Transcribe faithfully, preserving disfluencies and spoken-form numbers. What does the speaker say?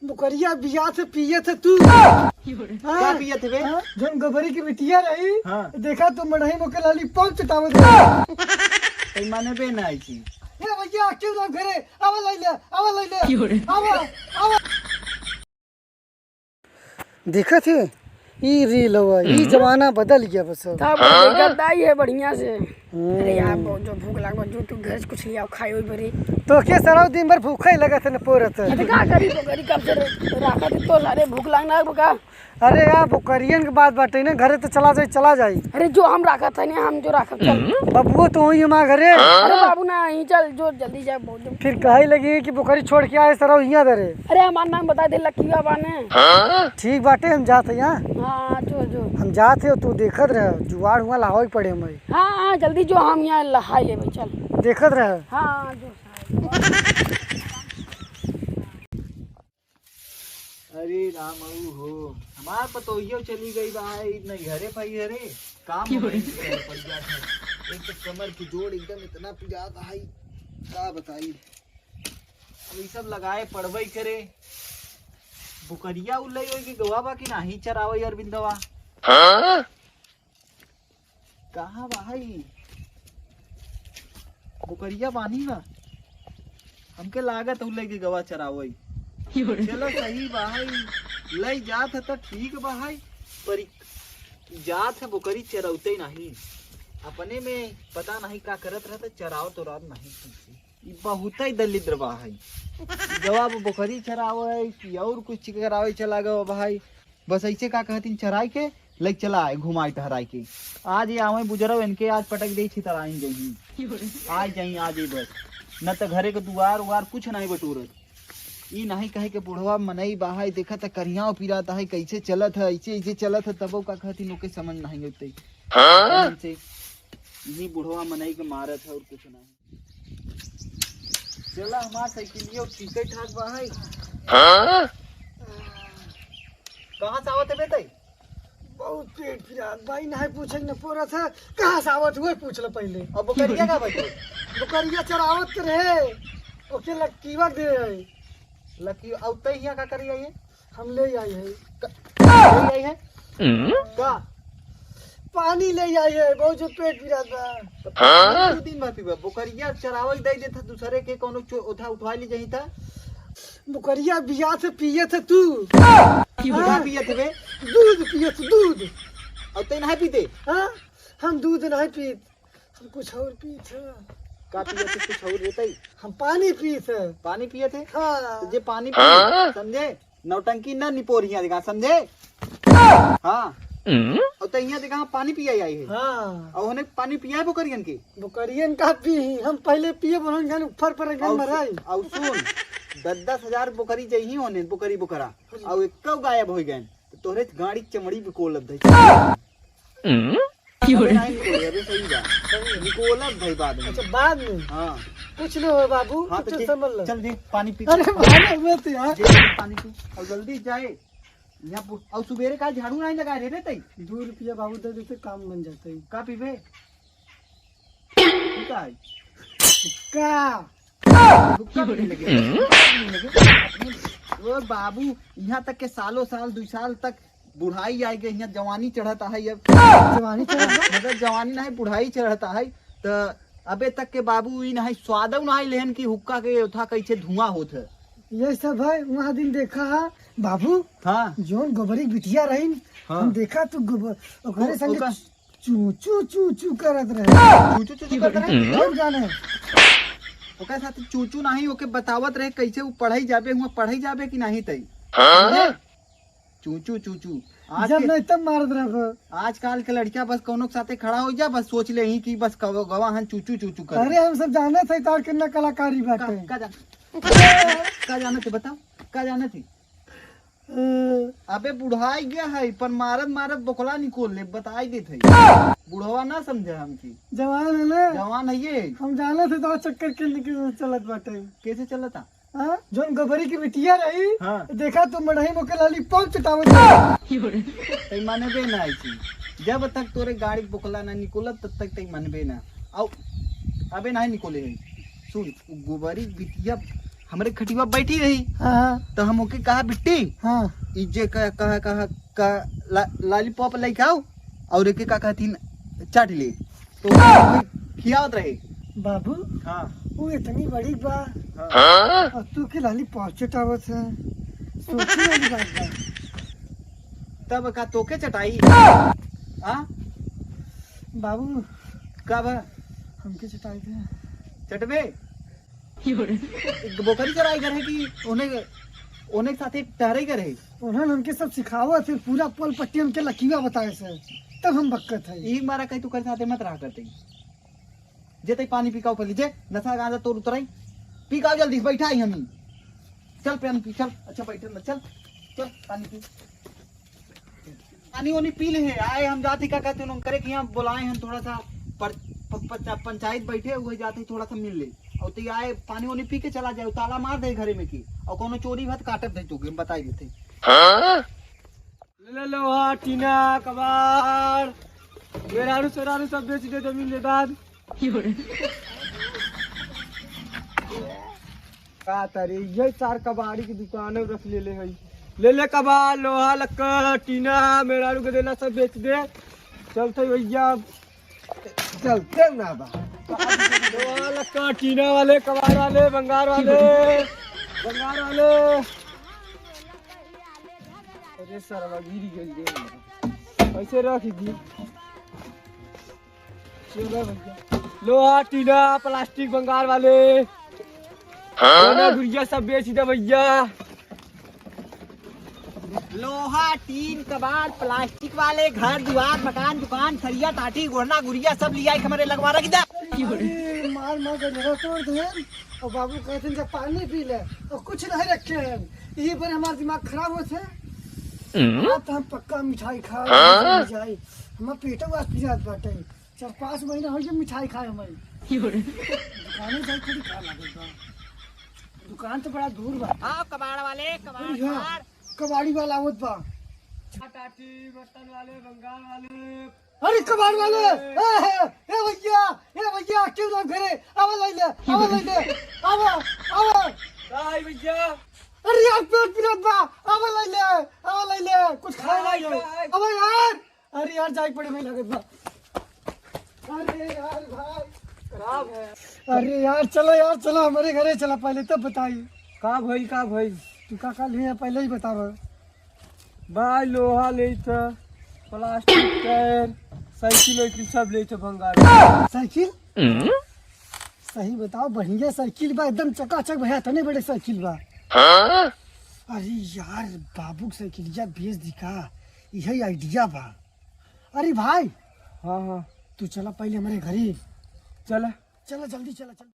बोकरिया बियात है, पियत है तू। हाँ? का पियत है बे? हाँ? जौन गोबरी की बिटिया रही, हाँ। देखा तू मड़ही मोके लॉलीपॉप चटावत रही। तई माने बे ना आई चीज। ए भैया, क्यों ना घरे? आवा लई ले, आवा लई ले। क्यों रे? आवा, आवा। देखत है, ई रील हवा, ई हम्म। जमाना बदल गया बस अब। तब देखत दाई है बढ़िया से। हम्म। अरे यार, बहुत जो भूख लागल बा, जो तू घर से कुछ ले आओ, खाए ओए बरे। तो के सरौ दिन भर भूखा ही लगत है न पोरत। अरे का करी, तो करी कब से राखत है, तो सारे भूख लागना है का? अरे यार, बोकरियन के बात बाटे ना, घरे तो चला जाई, चला जाई। अरे जो हम राखत है ना, हम जो राखत, चल। बबुओ तो होई हमार घरे। अरे बाबू ना, यहीं चल, जो जल्दी जाए, बहुत जो फिर कहे लगी कि बोकरी छोड़ के आए सरौ हियां दरे। अरे हमार नाम बता दे, लक्की बाबा ने। ठीक बाटे, हम जात है यहाँ। हाँ, जो, जो। हम जात है, तू देखत रह, जुआड़ हुआ लावे के पड़े हमें। हाँ, हाँ, जल्दी जो, हम यहाँ लहाई लेबे, चल। देखत रह। हाँ, जो। अरे राम अऊ हो, हमार पतोहियो चली गई बा, ई नैहरे फैहरे, काम क्यों? वहीं से करे पड़ जात है। एक तो कमर की जोड़ एकदम इतना पिरात है, का बताई। अब ई सब लगाए पड़बई करे। बोकरिया उल्लई होई कि गवा बा कि नाही चरावई अरविंदवा? हाँ? कहाँ बा हई? बोकरिया बानी बा। हमके लागत हउ लइके गवा चरावई। चलो सही बा हई, लई जात है त ठीक बा हई, पर ई जात है बोकरी चरौते नहीं। अपने में पता नहीं का करत रहत, चरावत उरावत नहीं ठीक से। ई बहुतै दलिद्र बा हई। गवा बा बोकरी चरावई कि और कुछ करावई चला गवा बा हई। बस ऐसे का कहतिन, चराई के लइके चला आए, घुमाई टहराई के। आज ये आवे बुजरव, इनके आज पटक दे, छितराइन जही। आ जाई, आ जाई बस। न त घरे के दुआर उआर कुछ नहीं बटोरत। ई नहीं कहे के बुढ़वा मनई बा हई, देखत है करियाव पिरात है, कैसे चलत है, ऐसे, ऐसे चलत है, तबो का कहतिन ओके समझ नहीं होते। हाँ? इसे, इन्हीं बुढ़वा मनई के मारत है और कुछ नहीं। चला, हमार साइकिलियो ठीके ठाक बा हई। हाँ? कहाँ से आवत है बे तई? बहुत पेट पिरात बा, ई नाहीं पूछे न पोरत है। कहाँ से आवत हुए पूछ ले पहले। अब बोकरिया का बा तोर? बोकरिया चरावत के रहे, ओके लक्कीवा दे रहे। लक्की, अब तई हियाँ का करी आई है? हम ले आई है। क-, ले आई है? हम्म? का? पानी ले आई है, बहुत जो पेट पिरात बा। तो पानी दू दिन भर पीबा। बोकरिया चरावल दे देता दूसरे के, कोनो चो-, उठा, उठवा ले जाई था। बोकरिया बियात है पियत है तू। का हाँ? पियत है बे? दूध पियत, दूध। और तई नहीं पीते? हाँ, हम दूध नहीं पीत। हम कुछ और पीत है। का पियत है कुछ और रे तई? हम पानी पीत है। पानी पियत है? हाँ। तो जे पानी पी, समझे? नौटंकी ना निपोर हियाँ देखा, समझे? हाँ। और तई हियाँ देखा, हम पानी पिया आई है। हाँ। और उन्हें पानी पिया है बोकरियन के? बोकरियन का पी, हम पहले पिए, बोलन गन ऊपर पर गन और मराई। सु-, और सुन, दस दस हजार बोकरी जइही होने, बोकरी बोकरा, हाँ जी। और एक गायब हो गए, तो तोहरे गाड़ी चमड़ी बिकोलब धई। अबे नहीं निकोले, अबे सही बा। निकोलब भाई बाद में। अच्छा, बाद में? हाँ। कुछ नहीं हो बाबू, हाँ, तू तो tension दे, मत ले। चल दे, पानी पी। अरे, बाहर मत यार। दे, पानी पी। और जल्दी जाए। यहाँ पु-, और सुबेरे का झाड़ू नहीं लगा रहे रे तई? दो रुपया बाबू दे देते, काम बन जाता है। का पीबे? ई का है? का? हुक्का पीने लगे। हुक्का पीने लगे। ओ बाबू, यहाँ तक के सालों साल, दो साल तक बुढ़ाई आए गए, यहाँ जवानी चढ़त है अब। जवानी चढ़त है? मतलब जवानी नहीं, बुढ़ाई चढ़त है। त अबे तक के बाबू ई नहीं, स्वादो नहीं लेहन कि हुक्का के उठा कैसे धुआं होत है। ये सब है, वहाँ दिन देखा है बाबू। हाँ। जौन गोबरी बिटिया रही, हाँ। हम देखा तू गोबर, ओकरे ओ-, संगे ओका- चू, चू, चू, चू करत रहे। चू, चू, चू, चू करत रहे? और जाने। ओकरे साथ चू, चू नहीं, ओके बतावत रहे कैसे वो पढ़ाई जाबे, हुआ पढ़ाई जाबे कि नहीं तई। हाँ? चू, चू, चू, चू। आज जब के नहीं तब मारत रहे। आजकल के लड़कियां बस कौनो के साथे खड़ा हो जा, बस सोच ले ही कि बस गवा-, गवा हन चू, चू, चू, चू करे। अरे हम सब जाने थे तार कितना कलाकारी बाटे। का, का जान-, का जाने थे बताओ, का जाने थे? अबे बुढ़ाई गया है, पर मारत मारत बोकला निकोल ले, बताई देत है। बुढ़वा ना समझे हमकी। जवान है ना? जवान है ये। हम जाने थे तो चक्कर के निकल चलत बाटे। कैसे चलता? हाँ? जौन गोबरी की बिटिया रही, हाँ। देखा तू मड़ही मोके लॉलीपॉप चटावत रही। तई माने बे ना आई चीज। जब तक तोरे गाड़ी बोकला ना निकोलत, तब तक तई मानबे ना। आओ, अबे नहीं निकोले है। सुन, गोबरी बिटिया हमरे खटिया बैठी रही। हाँ, हाँ। तो हम ओके कहा, "बिट्टी, हाँ। ई जे कहा, कहा, कहा, का ला-, lollipop लेके आओ और एके का कहतीन, चाट ले।" तो वो खियावत रहे। बाबू, हाँ। वो इतनी बड़ी बा, हाँ। और तू के lollipop चटावत है, सोची वाली बात बा। तब का तोके चटाई? हाँ? बाबू, का बा? हमके चटाई दे। चटबे? एक बोकरी चराई करे कि ओने, ओने के साथे टहरे करे? उन्होंने हमके सब सिखावत है, पूरा पोल पट्टी हमके लकीवा बताए से, तब हम बक्कत है। ई मारा कहीं तू कर साथे मत रहा करते। जे तई पानी पी काओ पहले, जे नशा गांजा तोर उतराई, पी काओ जल्दी से, बैठा ही हमी। चल पानी पी, चल, अच्छा बैठे ना, चल, चल पानी पी। पानी ओनी पी ले है, आए हम जाते का कहते उन्होंने करे कि यहाँ बुलाए हैं थोड़ा सा पर, प, प, पंचायत बैठे हुए जाते थोड़ा सा मिल ले। और तो आए पानी ओनी पी के चला जाए, ताला मार दे घरे में की, और कोनो चोरी भात काटत दे तो हम बताई देते। ले ले लोहा, टीना, कबाड़, मेहरारू सेहरारू सब बेच दे जमीन जायदाद। का तारे, ये चार कबाड़ी की दुकान रख ले ले हई। ले ले कबाड़, लोहा, लक्कड़, टीना, मेहरारू के देना सब बेच दे। चलते भैया, चलते ना बा। लोहा, लक्कड़, टीना वाले, कबाड़ वाले, बंगार वाले, बंगार वाले। अरे सरवा गिरी गइल रे। ऐसे रख दी। चलो भैया। लोहा, टीना, प्लास्टिक, बंगार वाले। हाँ? सोना, गुरिया सब बेच दे भैया। लोहा, टीन, कबाड़, प्लास्टिक वाले, घर, दुआर, मकान, दुकान, सरिया, टाटी, गोहना, गुरिया सब लिया के हमरे लगवा रख दे। अरे, मार, मार के जगह तोड़ दे। और बाबू कहते हैं, "जब पानी पी ले।" और कुछ नहीं रखे हैं। यही पर हमारा दिमाग खराब होत है। हम्म। रात हम पक्का मिठाई खा, हाँ? मिठाई। हमार पेटो आज पिरात बाटे। चार पाँच महीना हो गया मिठाई खाए हमारी। दुकाने जाए थोड़ी खा लागत बा। दुकान तो बड़ा दूर बा। आओ कबाड़ वाले, कबाड़ अरे हाँ, कबाड़। कबाड़ी वाला आवत बा। टाटी, बर्तन वाले, बंगाल वाले। अरे कबाड़ वाले, ए, ए, ए भैया, ए भैया, क्यों ना घरे? आवा ले ले, आवा ले ले, आवा, आवा। काय भैया? अरे यार, पेट पिरात बा, आवा ले ले, आवा ले ले, कुछ खाए काय, नहीं है। काय? अबे यार, अरे यार, जाए पड़े, मैं लगत बा। अरे यार भाई, खराब है। अरे यार, चलो यार, चलो हमारे घरे चला, पहले तब बताई। का भइल, का भइल? तू का का लिए, पहले ही बतावा। भाई, लोहा लेइत, प्लास्टिक, टायर, साइकिल वाइकिल सब लेइत, भंगार। साइकिल? सही बताओ, बढ़िया साइकिल बा, एकदम चकाचक भैया, तने बड़े साइकिल बा। अरे यार, बाबू के साइकिलिया बेच दी का, यही आइडिया बा। अरे भाई, हाँ, हाँ। तू चला पहले हमारे घरे। चला। चला, जल्दी चला, चला।